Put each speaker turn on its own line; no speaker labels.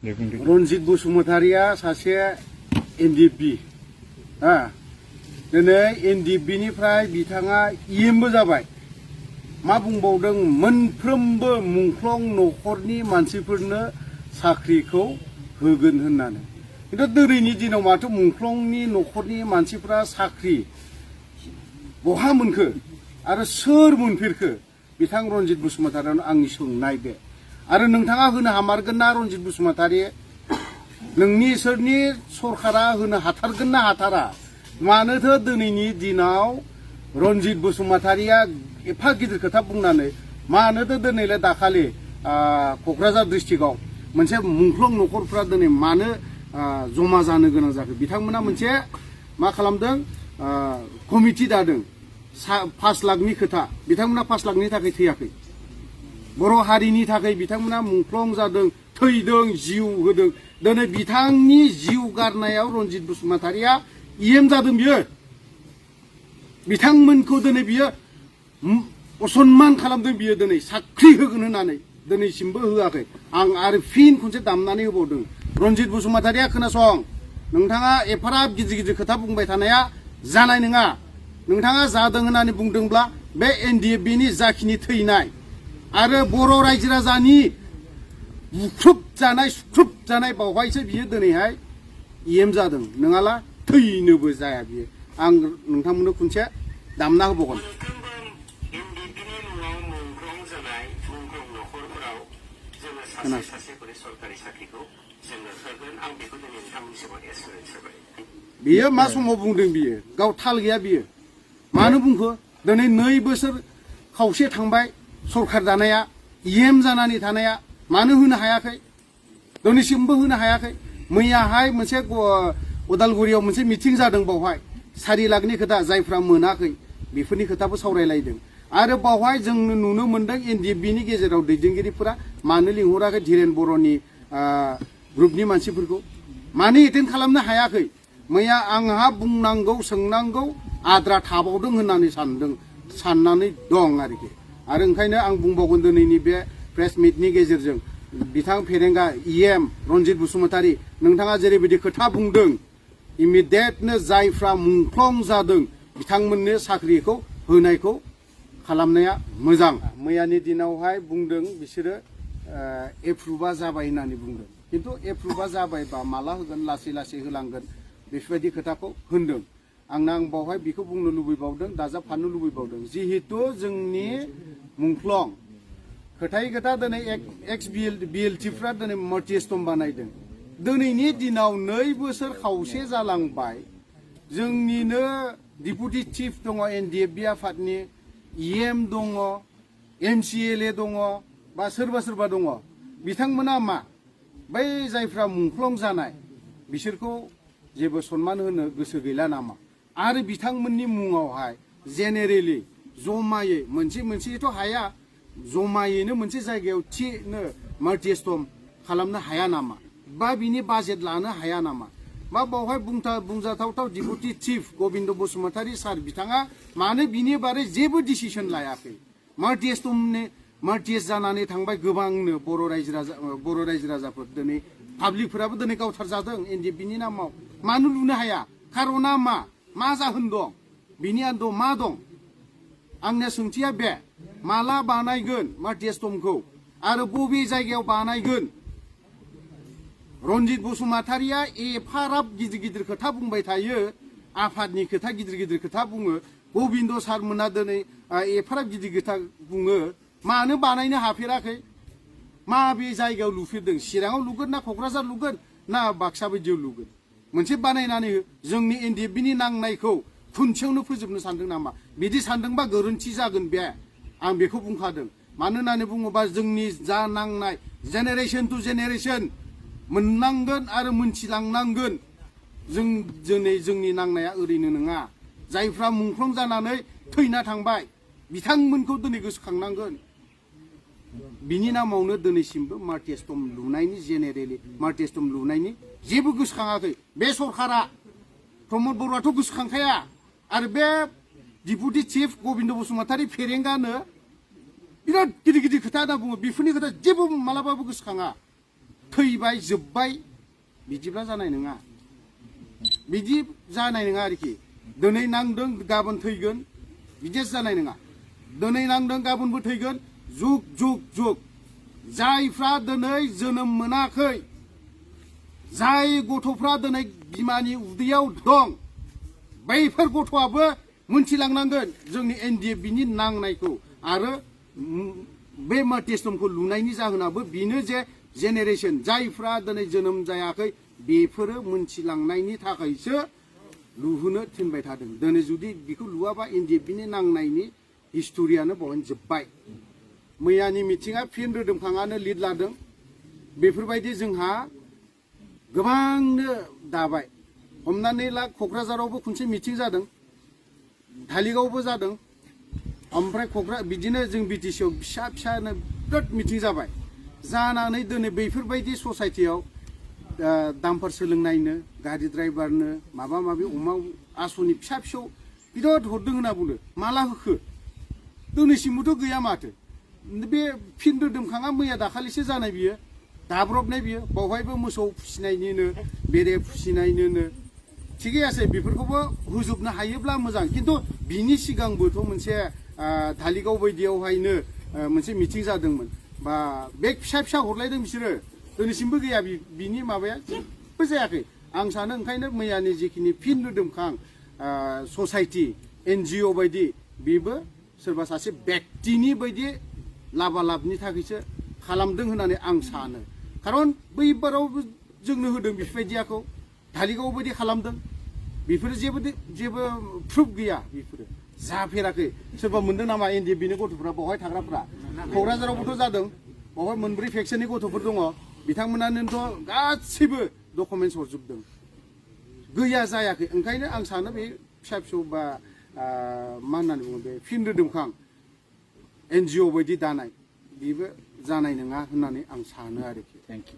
रनजित बसुमतारिया सासे NDFB दिनै NDFB निफ्राय बिथाङा EMबो जाबाय मा बुंबावदों मोनफ्रोमबो मुंख्लं न'खरनि मानसिफोरनो साख्रिखौ होगोन होननानै खिन्थु दिनैनि दिनाव माथो मुंख्लंनि न'खरनि मानसिफ्रा साख्रि बहा मोनखो आरो सोर मोनफेरखो बिथां रनजित बसुमतारियानो आंनि सोंनाय बे आरो नोंथाङा होनो हामारगोन ना रनजित बसुमतारि नोंनि सोरनि सरकारा होनो हाथारगोन ना हाथारा मानोथो दिनैनि दिनाव रनजित बसुमतारिया एफा गिदिर खोथा बुंनानै मानोथो दिनैलाय दाखालि क'क्राझार डिस्ट्रिक्टआव मोनसे मुंख्लं न'खरफ्रा दिनै मानो जमा जानो गोनां जाखो बिथांमोना मोनसे मा खालामदों कमिटि दादों 5 लाखनि खोथा बिथांमोना 5 लाखनि थाखाय थैयाखै बर' हारिनि थाखाय बिथांमोना मुंख्लं जादों थैदों जिउ होदों दिनै बिथांनि जिउ गारनायाव रनजित बसुमतारिया EM जादों बियो बिथांमोनखौ दिनै बियो असनमान खालामदों बियो दिनै साख्रि होगोन होननानै दिनैसिमबो होआखै आं आरो फिन खनसे दामनानै होबावदों रनजित बसुमतारिया खोनासं नोंथाङा एफाराब गिदिर गिदिर खोथा बुंबाय थानाया जानाय नङा नोंथाङा जादों होननानै बुंदोंब्ला बे NDFB नि जाखिनि थैनाय आरो बर' रायजो राजानि बुख्रुब जानाय सुख्रुब जानाय बावहायसो बियो दिनैहाय EM जादों नङाला थैनोबो जाया बियो आं नोंथांमोननो खनसे दामना होबावगोन बियो मा समाव बुंदों बियो गाव थाल गैया बियो मानो बुंखो दिनै 2 बोसोर खावसे थांबाय सरकार दानाया EM जानानै थानाया मानो होनो हायाखै दिनैसिमबो होनो हायाखै मैयाहाय मोनसे उदालगुरियाव मोनसे मिटिं जादों बावहाय 4 लाखनि खोथा जायफ्रा मोनाखै बेफोरनि खोथाबो सावरायलायदों आरो बावहाय जों नुनो मोनदों NDFB नि गेजेराव दैदेनगिरिफोरा मानो लिंहराखै धीरेन बर'नि ग्रुपनि मानसिफोरखौ मानो एटेन्ड खालामनो हायाखै मैया आंहा बुंनांगौ सोंनांगौ आद्रा थाबावदों होननानै साननानै दं आरोखि आरो ओंखायनो आं बुंबावगोन दिनैनि बे प्रेस मिटनि गेजेरजों बिथां फेरेंगा EM रनजित बसुमतारि नोंथाङा जेरैबायदि खोथा बुंदों इमिडियेटनो जायफ्रा मुंख्लं जादों बिथांमोननो साख्रिखौ होनायखौ खालामनाया मोजां मैयानि दिनावहाय बुंदों बिसोरो एप्रुभा जाबाय होननानै बुंदों खिन्थु एप्रुभा जाबायबा माला होगोन लासै लासै होलांगोन बेफोरबायदि खोथाखौ होनदों आं बावहाय बेखौ बुंनो लुबैबावदों दाजाबफानो लुबैबावदों जिहेतु जोंनि मुंख्लं खोथायै खोथा दिनै एक्स BLTफ्रा दिनै मर्टिस्टम बानायदों दिनैनि दिनाव 2 बोसोर खावसे जालांबाय जोंनिनो डिपुटि चिफ दङ NDFB आफादनि EM दङ MCLA दङ बा सोरबा दङ बिथांमोना मा बै जायफ्रा मुंख्लं जानाय बिसोरखौ जेबो सन्मान होनो गोसो गैला नामा आरो बिथांमोननि मुङावहाय जेनेरेलि जमायै मोनसेथ' हाया जमायैनो मोनसे जायगायाव थिनो मर्टिस्टम खालामनो हाया नामा बा बिनि बाजेट लानो हाया नामा बा बावहाय बुंजाथावथाव डिपुटि चिफ गबिन्द बसुमतारि सार बिथाङा मानो बिनि बारै जेबो डिसिसन लायाखै मर्टिस जानानै थांबाय गोबांनो बर' रायजो राजाफोर दिनै पाब्लिकफोराबो दिनै गावथारजादों NDFB नि नामाव मानो लुनो हाया खारना मा जाहोन दं बिनि आन्दोआव मा दं आंनि सोंथिया बे माला बानायगोन मर्टिस्टमखौ आरो बबे जायगायाव बानायगोन रनजित बसुमतारिया एफाराब गिदिर खोथा बुंबाय थायो आफादनि खोथा गिदिर खोथा बुङो गबिन्द सारमोना दिनै एफाराब गिदिर खोथा बुङो मानो बानायनो हाफेराखै माबे जायगायाव लुफेरदों चिराङाव लुगोन ना क'क्राझार लुगोन ना बाक्सा बायदियाव लुगोन मोनसे बानायनानै जोंनि NDFB नि नांनायखौ खुनसेयावनो फोजोबनो सानदों नामा बिदि सानदोंबा गोरोन्थि जागोन बे आं बेखौ बुंखादों मानो होननानै बुङोबा जोंनि जा नांनाय जेनेरेशन टु जेनेरेशन मोननांगोन आरो मोनथिलांनांगोन जों दिनै जोंनि नांनाया ओरैनो नङा जायफ्रा मुंख्लं जानानै थैना थांबाय बिथांमोनखौ दिनै गोसोखांनांगोन बिनि नामावनो दिनैसिमबो मर्टिस्टम लुनायनि जेनेरेलि मर्टिस्टम लुनायनि जेबो गोसोखाङाखै बे सरकारा प्रमद बर'आथ' गोसोखांखाया आरो बे डिपुटि चिफ गबिन्द बसुमतारि फेरेंगानो बिराद गिदिर खोथा होनना बुङो बेफोरनि खोथा जेबो मालाबाबो गोसोखाङा थैबाय जोब्बाय बिदिब्ला जानाय नङा बिदि जानाय नङा आरोखि दिनै नांदों गाबोन थैगोन बिदिसो जानाय नङा दिनै नांदों गाबोनबो थैगोन जुग जुग जुग जायफ्रा दिनै जोनोम मोनाखै जाय गथ'फ्रा दिनै बिमानि उदैयाव दं बैफोर गथ'आबो मोनथिलांनांगोन जोंनि NDFBनि नांनायखौ आरो बे टेस्टमखौ लुनायनि जाहोनाबो बेनो जे जेनेरेशन जायफ्रा दिनै जोनोम जायाखै बेफोरो मोनथिलांनायनि थाखायसो लुहोनो थिनबाय थादों दिनै जुदि बेखौ लुवाबा NDFBनि नांनायनि हिस्ट'रियानो बेवहायनो जोब्बाय मैयानि मिटिङा फिन रोदोमखाङानो लिड लादों बेफोरबायदि जोंहा गोबांनो दाबाय हमनानै ला क'क्राझारावबो खनसे मिटिं जादों धालिगावबो जादों ओमफ्राय बिदिनो जों BTCआव फिसा फिसानो बिराद मिटिं जाबाय जानानै दिनै बेफोरबायदि ससाइटियाव दामफार सोलोंनायनो गारि ड्राइभारनो माबा माबि अमा आसनि फिसा फिसौ बिराद हरदों होनना बुंदों माला होखो दिनैसिमबोथ' गैया माथो बे फिन रोदोमखाङा मैया दाखालिसो जानाय बियो दाब्रबनाय बियो बावहायबो मोसौ फिसिनायनिनो बेरे फिसिनायनिनो थिगै आसे बेफोरखौबो होजोबनो हायोब्ला मोजां खिन्थु बिनि सिगांबोथ' मोनसे धालिगाव बायदियावहायनो मोनसे मिटिं जादोंमोन बा बेग फिसा फिसा हरलायदों बिसोरो दिनैसिमबो गैया बिनि माबाया जेबो जायाखै आं सानो ओंखायनो मैयानि जिखिनि फिन रोदोमखां ससाइटि NGO बायदि बेबो सोरबा सासे व्यक्तिनि बायदि लाबालाबनि थाखायसो खालामदों होननानै आं सानो खारन बैबारावबो जोंनो होदों बेफोरबायदियाखौ धालिगाव बायदि खालामदों बेफोरो जेबो प्रुफ गैया बेफोरो जाफेराखै सोरबा मोनदों नामा NDFBनि गथ'फ्रा बेवहाय थाग्राफ्रा क'क्राझारावबोथ' जादों बेवहाय मोनब्रै फेक्सननि गथ'फोर दङ बिथांमोनानोथ' गासैबो डकुमेन्टस हरजोबदों गैया जायाखै ओंखायनो आं सानो बे फिसा फिसौ बा मा होननानै बुङो बे फिन रोदोमखां NGO बायदि दानाय बेबो जानाय नङा होननानै आं सानो आरोखि।
Thank you.